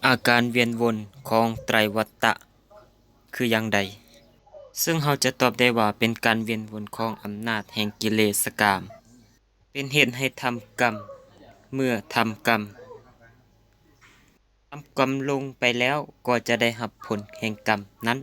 ອາການວຽນວົນຂອງໄຕຣວັດຕະຄືຢ່າງໃດ? ເຊິ່ງເຮົາຈະຕອບໄດ້ວ່າເປັນການວຽນວົນຂອງອຳນາດແຫ່ງກິເລສະກາມ, ເປັນເຫດໃຫ້ທຳກຳ, ເມື່ອທຳກຳ, ທຳກຳລົງໄປແລ້ວກໍຈະໄດ້ຮັບຜົນແຫ່ງກຳນັ້ນ.